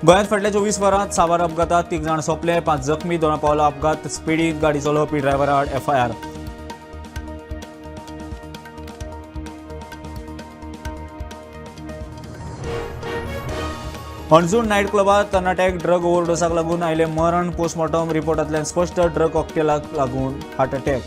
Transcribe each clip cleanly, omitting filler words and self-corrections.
गोंयांत फाटल्या 24 वरांत साबार अपघातात 3 जाण सोंपले, 5 जखमी. दोना पावला अपघात स्पिडीत गाडी चलोवपी ड्रायव्हरा आड एफआयआर. हणजूण नायट क्लबात तरणाट्याक ड्रग ओव्हरडोसाक लागून आयले मरण. पोस्टमॉर्टम रिपोर्टांतल्यान स्पश्ट, ड्रग कॉकटेलाक लागून हार्ट अटॅक.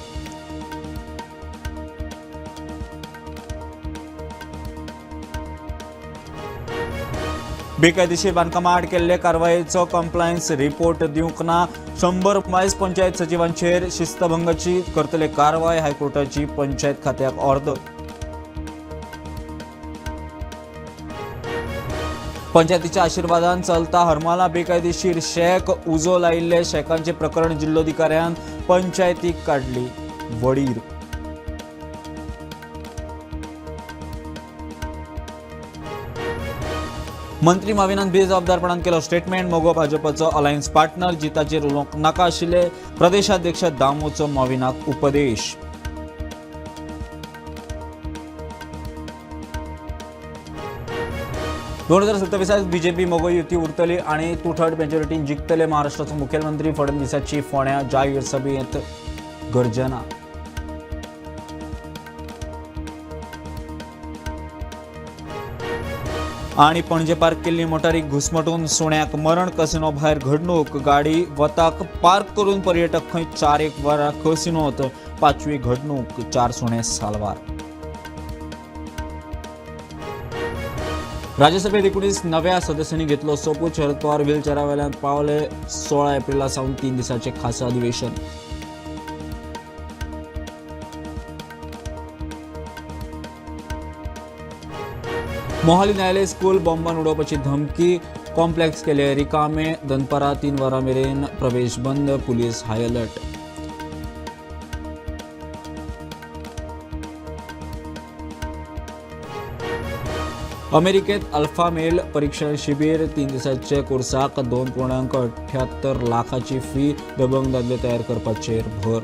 बेकायदेशीर बांदकामा आड केल्ले कारवायेचो कंप्लायन्स रिपोर्ट दिवंक ना. 100 मायज पंचायत सचिवांचेर शिस्तभंगाची करतले कारवाय. हायकोर्टाची पंचायत खात्याक ऑर्दर. पंचायतीच्या आशीर्वादान चलता हरमाला बेकायदेशीर शॅक. उजो लायिल्ले शॅकांचे प्रकरण जिल्लोधिकाऱ्यान पंचायतीक काडली वडीर. मंत्री माविनान बेजबाबदारपणान केलो स्टेटमेंट. मगो भाजपाचो अलायन्स पार्टनर जिताचेर उलोवंक नाका आशिल्ले. प्रदेशाध्यक्ष दामूचो माविनाक उपदेश. 2027 बीजेपी मगो युती उरतली आणि 2/3 मेजॉरिटीन जिखतले. महाराष्ट्राचो मुखेलमंत्री फडणवीसाची फोंड्या जाहीर सभेंत गर्जना. आणि पणजे पार्क केल्ली मोटारीक घुसमटून सुण्याक मरण. कसिनो भायर घडणूक. गाडी वताक पार्क करून पर्यटक खंय 4-1 वरां कसिनोत. 5वी घडणूक. 4 सुणे साल्वार. राज्यसभेत 19 नव्या सदस्यांनी घेतलो सोपूत. शरद पवार व्हीलचेरा वेल्यान पावले. 16 एप्रिला सावन 3 दिसांचे खासा अधिवेशन. मोहाली न्यायालय स्कूल बॉम्बान उडोवपाची धमकी. कॉम्प्लेक्स केले रिकामे. दनपारां 3 वरां मेरेन प्रवेश बंद. Police high alert. अमेरिकेत अल्फा मेल परीक्षण शिबीर. 3 दिसांचे कोर्साक 2.78 लाखाची फी. दबंग दादले तयार करपाचेर भर.